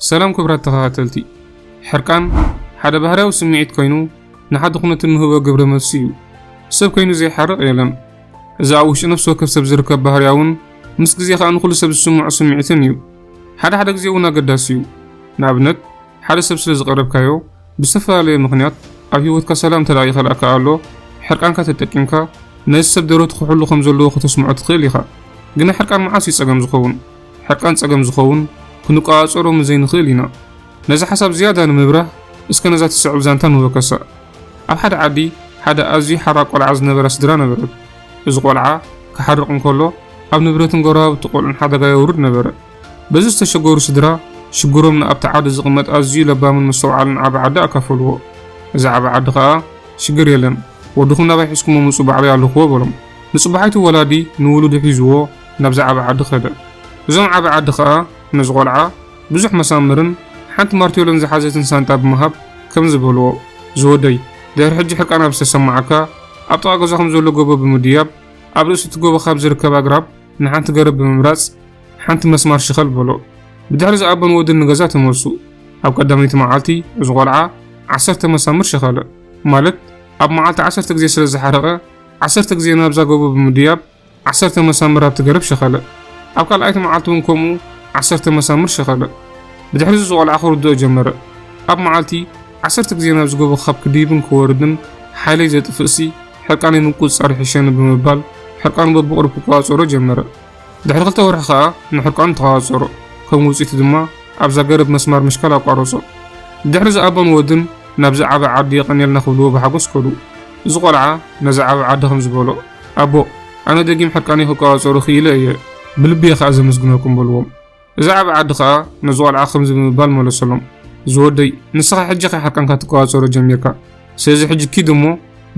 ሰላም ክቡራት ተኸታተልቲ፣ ሕርቃን ሓደ ባህርያዊ ስምዒት ኮይኑ፣ ንሓደ ኩነት እንህቦ ግብረ መልሲ እዩ። ሰብ ኮይኑ ዘይሓርቕ የለን። እዚ ኣብ ውሽጢ ነፍሲ ወከፍ ሰብ ዝርከብ ባህርያ እውን፣ ምስ ግዜ ከኣ ንኹሉ ሰብ ዝስምዖ ስምዒትን እዩ። ሓደ ሓደ ግዜ እውን ኣገዳሲ እዩ። ንኣብነት፣ ሓደ ሰብ ስለ ዝቐረብካዮ፣ ብዝተፈላለየ ምኽንያት ኣብ ህይወትካ ሰላም እንተ ደኣ ይኸልኣካ ኣሎ፣ ሕርቃንካ ተጠቂምካ፣ ነዚ ሰብ ደረቱ ክሕሉ ከም ዘለዎ ከተስምዖ ትኽእል ኢኻ። ግና ሕርቃን መዓስ እዩ ጸገም ዝኸውን? ሕርቃን ጸገም ዝኸውን፣ ክንቆጻጸሮ ምስ ዘይንኽእል ኢና። ነዚ ሓሳብ ዝያዳ ንምብራህ፣ እስከ ነዛ ትስዕብ ዛንታ ንወከሳ። ኣብ ሓደ ዓዲ፣ ሓደ ኣዝዩ ሓራቕ ቆልዓ ዝነበራ ስድራ ነበረት። እዚ ቆልዓ ክሓርቕ እንከሎ፣ ኣብ ንብረትን ጎረባብቲ ቆልዑን ሓደጋ የውርድ ነበረ። በዚ ዝተሸገሩ ስድራ፣ ሽግሮም ንኣብቲ ዓዲ ዝቕመጥ ኣዝዩ ለባምን መስተውዓልን ዓቢ ዓዲ ኣካፈልዎ። እዚ ዓቢ ዓዲ ከኣ፣ "ሽግር የለን፣ ወድኹም ናባይ ሒዝኩሞ ምጹ፣ ባዕለይ ኣለኹዎ" በሎም። ንጽባሒቱ ወላዲ ንውሉዱ ሒዝዎ ናብዚ ዓቢ ዓዲ ከደ። እዞም ዓቢ ዓዲ ከኣ ነዚ ቆልዓ ብዙሕ መሳምርን ሓንቲ ማርቴሎን ዝሓዘትን ሳንጣ ብምሃብ ከምዚ በልዎ፣ "ዝወደይ፣ ድሕሪ ሕጂ ሕርቃን ኣብ ዝተሰማዓካ፣ ኣብ ጥቓ ገዛኹም ዘሎ ጎቦ ብምድያብ፣ ኣብ ርእሲ እቲ ጎቦ ካብ ዝርከብ ኣግራብ ንሓንቲ ገረብ ብምምራጽ፣ ሓንቲ መስማር ሽኸል" በሎ። ብድሕሪ እዚ ኣቦን ወድን ንገዛ ተመልሱ። ኣብ ቀዳመይቲ መዓልቲ እዚ ቆልዓ ዓሰርተ መሳምር ሸኸለ። ማለት፣ ኣብ መዓልቲ ዓሰርተ ግዜ ስለ ዝሓረቐ፣ ዓሰርተ ግዜ ናብዛ ጎቦ ብምድያብ፣ ዓሰርተ መሳምር ኣብቲ ገረብ ሸኸለ። ኣብ ካልኣይቲ መዓልቲ እውን ከምኡ ዓሰርተ መሳምር ሸኸለ። ብድሕሪ እዚ ቆልዓ ክርድኦ ጀመረ። ኣብ መዓልቲ ዓሰርተ ግዜ ናብዚ ጎቦ ካብ ክድይብን ክወርድን ሓይለይ ዘጥፍእሲ፣ ሕርቃነይ ምቁጽጻር ይሕሸኒ ብምባል፣ ሕርቃኑ በብቕሩብ ክቆጻጸሮ ጀመረ። ድሕሪ ክልተ ወርሒ ከኣ ንሕርቃኑ ተቆጻጸሮ። ከም ውጽኢቱ ድማ ኣብዛ ገረብ መስማር ምሽካል ኣቋረጾ። ድሕሪ እዚ ኣቦን ወድን ናብዚ ዓቢ ዓዲ የቐንየልና ክብልዎ ብሓጎስ ከዱ። እዚ ቆልዓ ነዚ ዓቢ ዓዲ ከምዚ በሎ፣ "ኣቦ፣ ኣነ ደጊም ሕርቃነይ ክቆጻጸሮ ክኢለ እየ፣ ብልቢ እየ ከኣ ዘመስግነኩም" በልዎም። እዚ ዓቢ ዓዲ ከኣ ነዚ ቆልዓ ከምዚ ብምባል መለሰሎም፣ "ዝወደይ፣ ንስኻ ሕጂ ኢኻ ሕርቃንካ ትቆጻጸሮ ጀሚርካ። ስለዚ ሕጂ ኪድ እሞ፣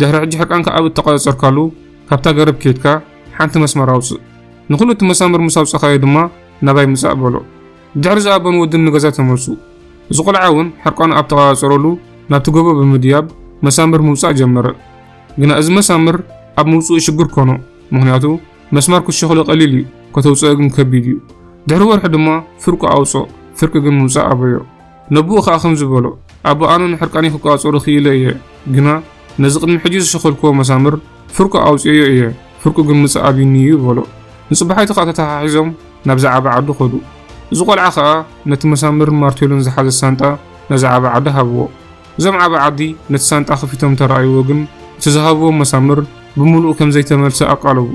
ድሕሪ ሕጂ ሕርቃንካ ኣብ እተቆጻጸርካሉ፣ ካብታ ገረብ ኬድካ ሓንቲ መስመር ኣውጽእ። ንኹሉ እቲ መሳምር ምስ ኣውጻኻዮ ድማ፣ ናባይ ምጻእ" በሎ። ድሕሪ እዚ ኣቦን ወድን ንገዛ ተመልሱ። እዚ ቆልዓ እውን ሕርቃኑ ኣብ ተቆጻጸረሉ፣ ናብቲ ጎቦ ብምድያብ መሳምር ምውጻእ ጀመረ። ግና እዚ መሳምር ኣብ ምውጽኡ ሽግር ኮኖ። ምኽንያቱ፣ መስማር ክትሸኽሎ ቀሊል እዩ፣ ከተውጽኦ ግን ከቢድ እዩ። ድሕሪ ወርሒ ድማ ፍርቁ ኣውጽኦ፣ ፍርቂ ግን ምውጻእ ኣበዮ። ነቦኡ ኸኣ ከምዚ በሎ፣ "ኣቦ፣ ኣነ ንሕርቃነይ ክቆጻጸሮ ክኢለ እየ፣ ግና ነዚ ቅድሚ ሕጂ ዝሸኸልክዎ መሳምር ፍርቁ ኣውጽኤዮ እየ፣ ፍርቁ ግን ምጻእ ኣብዩኒ እዩ" በሎ። ንጽባሒቱ ኸኣ ተተሓሒዞም ናብዛ ዓቢ ዓዲ ኸዱ። እዚ ቆልዓ ኸኣ ነቲ መሳምርን ማርቴሎን ዝሓዘ ሳንጣ ነዛ ዓቢ ዓዲ ሃብዎ። እዞም ዓቢ ዓዲ ነቲ ሳንጣ ከፊቶም እንተ ረኣይዎ ግን፣ እቲ ዝሃብዎም መሳምር ብምሉኡ ከም ዘይተመልሰ ኣቃለቡ።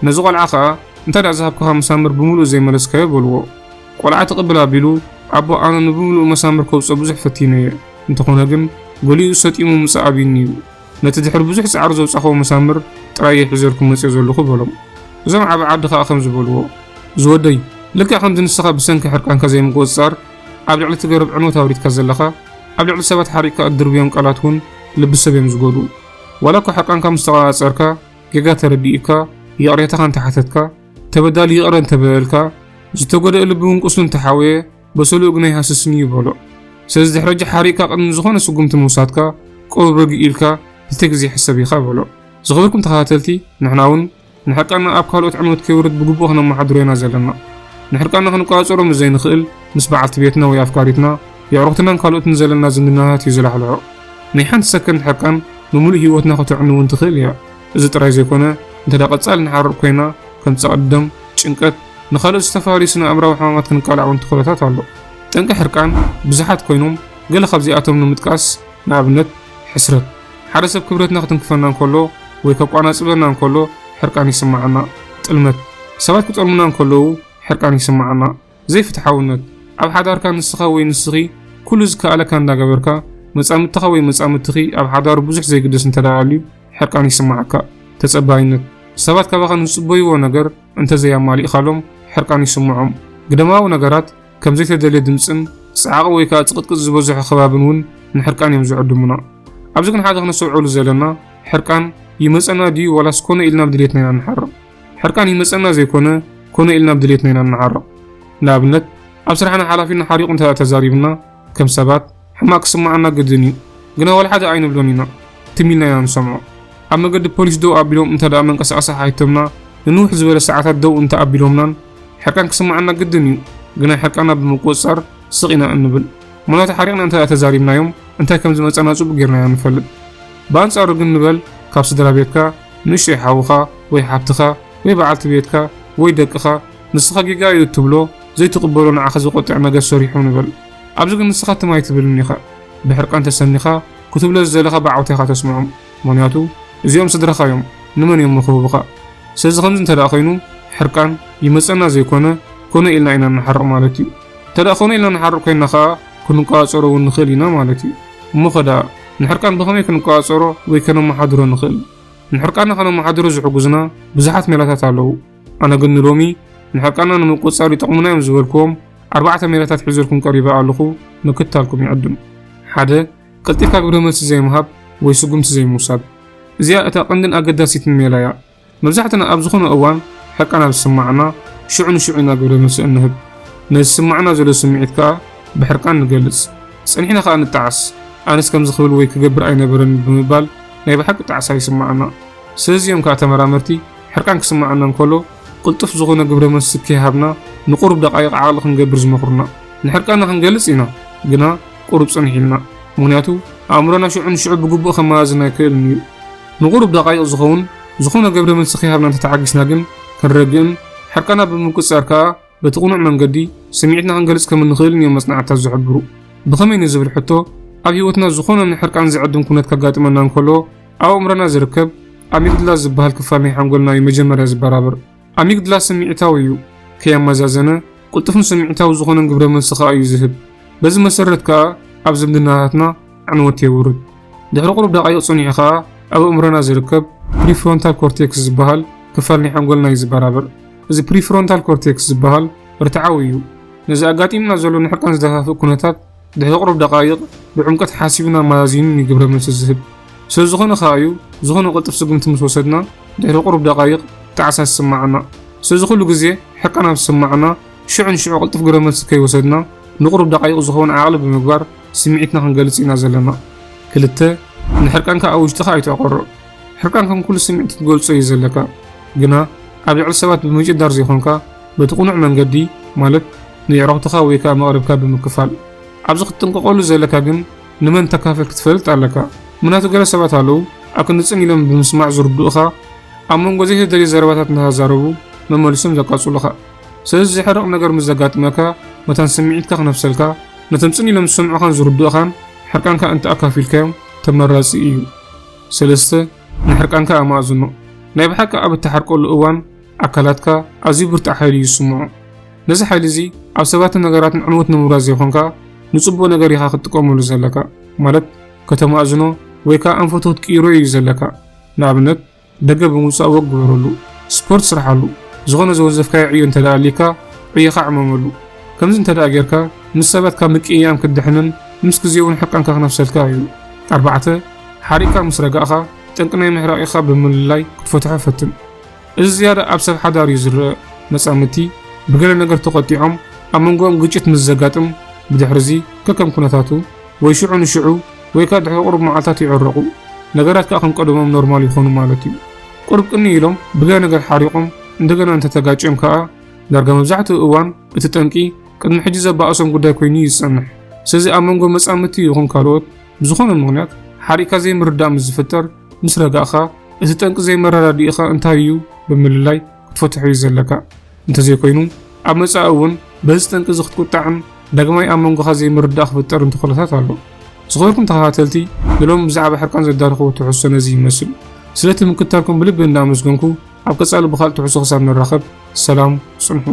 ነዚ ቆልዓ ኸኣ፣ "እንተ ደኣ ዝሃብኩኻ መሳምር ብምሉኡ ዘይመለስካዮ?" በልዎ። ቆልዓ ትቕብል ኣቢሉ፣ "ኣቦ፣ ኣነ ንብምሉኡ መሳምር ከውጽኦ ብዙሕ ፈቲነ እየ። እንተኾነ ግን፣ ገሊኡ ሰጢሙ ምጻእ ኣብዩኒ እዩ። ነቲ ድሕሪ ብዙሕ ጻዕሪ ዘውጻኽዎ መሳምር ጥራይ እየ ሒዘልኩም መጽየ ዘለኹ" በሎም። እዞም ዓቢ ዓዲ ኸኣ ከምዚ በልዎ፣ "ዝወደይ፣ ልክዕ ከምዚ ንስኻ ብሰንኪ ሕርቃንካ ዘይምቁጽጻር ኣብ ልዕሊ እቲ ገረብ ዕንወት ኣውሪድካ ዘለኻ፣ ኣብ ልዕሊ ሰባት ሓሪቕካ እትድርብዮም ቃላት እውን ልቢ ሰብ እዮም ዝጎድኡ። ዋላ እኳ ሕርቃንካ ምስ ተቆጻጸርካ፣ ጌጋ ተረዲኡካ፣ ይቕሬታኻ እንተሓተትካ፣ ተበዳሊ ይቕረ እንተበለልካ፣ ዝተጎድአ ልቢ እውን ቁስሉ እንተሓወየ፣ በሰልኡ ግን ኣይሃስስን እዩ" በሎ። ስለዚ ድሕሪ ሕጂ ሓሪቕካ ቅድሚ ዝኾነ ስጉምቲ ምውሳድካ፣ ቁሩብ ርግእ ኢልካ ክልተ ግዜ ሕሰብ ኢኻ በሎ። ዝኸበርኩም ተኸታተልቲ፣ ንሕና እውን ንሕርቃንና ኣብ ካልኦት ዕንወት ከይወርድ ብግቡእ ክነመሓድሮ ኢና ዘለና። ንሕርቃንና ክንቆጻጸሮ ምስ ዘይንኽእል፣ ምስ በዓልቲ ቤትና ወይ ኣፍቃሪትና፣ የዕሩኽትናን ካልኦትን ዘለና ዝምድናታት እዩ ዘላሕልሖ። ናይ ሓንቲ ሰከንድ ሕርቃን ንምሉእ ህይወትና ከተዕኑ እውን ትኽእል እያ። እዚ ጥራይ ዘይኮነ፣ እንተ ደኣ ቀጻሊ ንሓርቕ ኮይና፣ ከም ጸቕጢ ደም፣ ጭንቀት፣ ንኻልኦት ዝተፈላለዩ ስነ ኣእምራዊ ሕማማት ክንቃላዕ እውን ትኽእሎታት ኣሎ። ጠንቂ ሕርቃን ብዙሓት ኮይኖም፣ ገለ ካብዚኣቶም ንምጥቃስ፣ ንኣብነት፣ ሕስረት። ሓደ ሰብ ክብረትና ክትንክፈና እንከሎ ወይ ከቋናጽበና እንከሎ ሕርቃን ይስምዓና። ጥልመት። ሰባት ክጠልሙና እንከለዉ ሕርቃን ይስምዓና። ዘይፍትሓውነት። ኣብ ሓዳርካ ንስኻ ወይ ንስኺ ኩሉ ዝከኣለካ እንዳገበርካ፣ መጻምድትኻ ወይ መጻምድትኺ ኣብ ሓዳሩ ብዙሕ ዘይግደስ እንተ ደኣ ኣልዩ፣ ሕርቃን ይስምዓካ። ተጸባይነት። ሰባት ካባኻ ንዝጽበይዎ ነገር እንተ ዘየማሊእካሎም፣ ሕርቃን ይስምዖም። ግደማዊ ነገራት ከም ዘይተደልየ ድምጽን ጸዓቒ ወይ ከኣ ጽቕጥቅጥ ዝበዝሖ ከባብን እውን ንሕርቃን እዮም ዝዕድሙና። ኣብዚ ግን ሓደ ክነስተውዕሉ ዘለና፣ ሕርቃን ይመጸና ድዩ ዋላስ ኮነ ኢልና ብድሌትና ኢና ንሓርቕ? ሕርቃን ይመጸና ዘይኮነ፣ ኮነ ኢልና ብድሌትና ኢና ንሓርቕ። ንኣብነት፣ ኣብ ስራሕና ሓላፊና ሓሪቑ እንተ ተዛሪቡና፣ ከም ሰባት ሕማቕ ክስምዓና ግድን እዩ። ግና ዋላ ሓደ ኣይንብሎን ኢና። ትም ኢልና ኢና ንሰምዖ። ኣብ መገዲ ፖሊስ ደው ኣቢሎም እንተ ደኣ መንቀሳቐሲ ሓቲቶምና፣ ንንውሕ ዝበለ ሰዓታት ደው እንተ ኣቢሎምናን፣ ሕርቃን ክስምዓና ግድን እዩ። ግና ሕርቃንና ብምቁጽጻር፣ ስቕ ኢና እንብል። ምኽንያቱ ሓሪቕና እንተ ተዛሪብናዮም እንታይ ከም ዝመጸና ጽቡቕ ጌርና ኢና ንፈልጥ። ብኣንጻሩ ግን ንበል ካብ ስድራ ቤትካ ንእሽቶይ ሓውኻ ወይ ሓብትኻ ወይ በዓልቲ ቤትካ ወይ ደቅኻ ንስኻ ጌጋ እዩ እትብሎ ዘይትቕበሎ ንዓኻ ዘቖጥዕ ነገር ሰሪሑ ንበል። ኣብዚ ግን ንስኻ ትም ኣይትብልን ኢኻ። ብሕርቃን ተሰኒኻ ክትብሎ ዝደለኻ ብዓውታ ኢኻ ተስምዖም። ምኽንያቱ እዚኦም ስድራኻ እዮም፣ ንመን እዮም ምኽብቡኻ? ስለዚ ከምዚ እንተ ደኣ ኮይኑ ሕርቃን ይመጸና ዘይኮነ ኮነ ኢልና ኢና ንሓርቕ ማለት እዩ። እንተ ደኣ ኮነ ኢልና ንሓርቕ ኮይንና ኸኣ ክንቆጻጸሮ እውን ንኽእል ኢና ማለት እዩ። እሞ ኸ ደኣ ንሕርቃን ብኸመይ ክንቆጻጸሮ ወይ ከነመሓድሮ ንኽእል? ንሕርቃንና ከነመሓድሮ ዝሕጉዝና ብዙሓት ሜላታት ኣለዉ። ኣነ ግን ንሎሚ ንሕርቃንና ንምቁጽጻር ይጠቕሙና እዮም ዝበልክዎም ኣርባዕተ ሜላታት ሒዘልኩም ቀሪበ ኣለኹ፣ ምክትታልኩም ይዕድም። ሓደ፣ ቀልጢፍካ ግብረ መልሲ ዘይምሃብ ወይ ስጉምቲ ዘይምውሳድ። እዚኣ እታ ቀንድን ኣገዳሲትን ሜላ እያ። መብዛሕትና ኣብ ዝኾነ እዋን ሕርቃን ኣብ ዝስምዓና ሽዑ ንሽዑ ኢና ግብረ መልሲ እንህብ። ነዚ ዝስምዓና ዘሎ ስምዒት ከኣ ብሕርቃን ንገልጽ። ጸኒሕና ከኣ ንጠዓስ። ኣነስ ከምዚ ክብል ወይ ክገብር ኣይነበረን ብምባል ናይ ብሓቂ ጣዕሳ ይስምዓና። ስለዚ እዮም ከኣ ተመራመርቲ ሕርቃን ክስምዓና እንከሎ ቅልጡፍ ዝኾነ ግብረ መልሲ ከይሃብና ንቁሩብ ደቓይቕ ዓቕሊ ክንገብር ዝመኽሩና። ንሕርቃንና ክንገልጽ ኢና፣ ግና ቁሩብ ጽንሕ ኢልና። ምኽንያቱ ኣእምሮና ሽዑ ንሽዑ ብግቡእ ከመዛዝን ኣይክእልን እዩ። ንቁሩብ ደቓይቕ ዝኸውን ዝኾነ ግብረ መልሲ ከይሃብና እንተተዓጊስና ግን ክንረግእን ሕርቃንና ብምቁጽጻር ከኣ በቲ ቅኑዕ መንገዲ ስምዒትና ክንገልጽ ከም እንኽእልን እዮም መጽናዕትታት ዝሕብሩ። ብኸመይ ንዝብል ሕቶ፣ ኣብ ህይወትና ዝኾነ ንሕርቃን ዝዕድም ኩነት ከጋጥመና እንከሎ ኣብ ኣእምሮና ዝርከብ ኣሚግድላ ዝበሃል ክፋል ናይ ሓንጎልና እዩ መጀመርያ ዝበራብር። ኣሚግድላ ስምዒታዊ እዩ፣ ከየመዛዘነ ቅልጡፍን ስምዒታዊ ዝኾነን ግብረ መልሲ ከኣ እዩ ዝህብ። በዚ መሰረት ከኣ ኣብ ዝምድናታትና ዕንወት የውርድ። ድሕሪ ቁሩብ ደቓይቕ ጸኒሑ ከኣ ኣብ ኣእምሮና ዝርከብ ፕሪፍሮንታል ኮርቴክስ ዝበሃል ክፋል ናይ ሓንጎልና እዩ ዝበራብር። እዚ ፕሪፍሮንታል ኮርቴክስ ዝበሃል ርትዓዊ እዩ። ነዚ ኣጋጢሙና ዘሎ ንሕርቃን ዝደፋፍእ ኩነታት ድሕሪ ቁሩብ ደቓይቕ ብዕምቆት ሓሲቡን ኣመዛዚኑን እዩ ግብረ መልሲ ዝህብ። ስለ ዝኾነ ከኣ እዩ ዝኾነ ቅልጡፍ ስጉምቲ ምስ ወሰድና ድሕሪ ቁሩብ ደቓይቕ ጣዕሳ ዝስምዓና። ስለዚ ኩሉ ግዜ ሕርቃን ኣብ ዝስምዓና ሽዑ ንሽዑ ቅልጡፍ ግብረ መልሲ ከይወሰድና ንቁሩብ ደቓይቕ ዝኸውን ዓቕሊ ብምግባር ስምዒትና ክንገልጽ ኢና ዘለና። ክልተ፣ ንሕርቃንካ ኣብ ውሽጥኻ ኣይተዕቆሮ። ሕርቃን ከም ኩሉ ስምዒት ክትገልጾ እዩ ዘለካ። ግና ኣብ ልዕሊ ሰባት ብምጭዳር ዘይኮንካ በቲ ቅኑዕ መንገዲ ማለት ንየዕሩኽትኻ ወይ ከኣ መቕርብካ ብምክፋል። ኣብዚ ክትጥንቀቐሉ ዘለካ ግን ንመን ተካፍል ክትፈልጥ ኣለካ። ምኽንያቱ ገለ ሰባት ኣለዉ ኣብ ክንዲ ጽን ኢሎም ብምስማዕ ዝርድኡኻ ኣብ መንጎ ዘይተደልየ ዘረባታት እናተዛረቡ መመሊሶም ዘቃጽሉኻ። ስለዚ ዘሕርቕ ነገር ምስ ዘጋጥመካ መታን ስምዒትካ ክነፍሰልካ ነቶም ጽን ኢሎም ዝሰምዑኻን ዝርድኡኻን ሕርቃንካ እንተ ኣካፊልካዮም ተመራጺ እዩ። ሰለስተ፣ ንሕርቃንካ ኣማእዝኖ። ናይ ብሓቂ ኣብ እትሓርቀሉ እዋን ኣካላትካ ኣዝዩ ብርቱዕ ሓይሊ እዩ ዝስምዖ። ነዚ ሓይሊ እዚ ኣብ ሰባትን ነገራትን ዕንወት ንምውራድ ዘይኮንካ ንጽቡቕ ነገር ኢኻ ክትጥቀመሉ ዘለካ። ማለት ከተማእዝኖ ወይ ከኣ ኣንፈቱ ክትቅይሮ እዩ ዘለካ። ንኣብነት ደገ ብምውጻእ ወክ ግበረሉ፣ ስፖርት ስርሓሉ፣ ዝኾነ ዘወዘፍካዮ ዕዮ እንተ ደኣ ኣልዩካ ዕዮኻ ዕመመሉ። ከምዚ እንተ ደኣ ጌርካ ምስ ሰባት ካብ ምቅይያም ክትድሕንን ምስ ግዜ እውን ሕርቃንካ ክነፍሰልካ እዩ። ኣርባዕተ፣ ሓሪቕካ ምስ ረጋእኻ ጠንቂ ናይ ምሕራቕ ኢኻ ብምልላይ ክትፈትሖ ፈትን። እዚ ዝያዳ ኣብ ሰብ ሓዳር እዩ ዝረኣ። መጻምድቲ ብገለ ነገር ተቖጢዖም ኣብ መንጎኦም ግጭት ምስ ዘጋጥም ብድሕርዚ ከከም ኩነታቱ ወይ ሽዑ ንሽዑ ወይ ከኣ ድሕሪ ቁሩብ መዓልታት ይዕረቑ። ነገራት ከኣ ከም ቀደሞም ኖርማል ይኾኑ ማለት እዩ። ቁሩብ ቅንይ ኢሎም ብገለ ነገር ሓሪቖም እንደገና እንተተጋጭዮም ከኣ ዳርጋ መብዛሕትኡ እዋን እቲ ጠንቂ ቅድሚ ሕጂ ዘባእሶም ጉዳይ ኮይኑ እዩ ዝጸንሕ። ስለዚ ኣብ መንጎ መጻምድቲ ይኹን ካልኦት ብዝኾነ ምኽንያት ሓሪቕካ ዘይምርዳእ ምስ ዝፍጠር ምስ ረጋእኻ እቲ ጠንቂ ዘይመረዳድኢኻ እንታይ እዩ ብምልላይ ክትፈትሖ እዩ ዘለካ። እንተዘይኮይኑ ኣብ መጻኢ እውን በዚ ጠንቂ እዚ ክትቁጣዕን ዳግማይ ኣብ መንጎኻ ዘይምርዳእ ክፍጠርን ተኽእሎታት ኣሎ። ዝኸበርኩም ተኸታተልቲ ንሎሚ ብዛዕባ ሕርቃን ዘዳለኹዎ ትሕዝቶ ነዚ ይመስል። ስለቲ ምክትታልኩም ብልቢ እንዳኣመስገንኩ ኣብ ቀጻሊ ብኻልእ ትሕዝቶ ክሳብ ንራኸብ ሰላም ጽንሑ።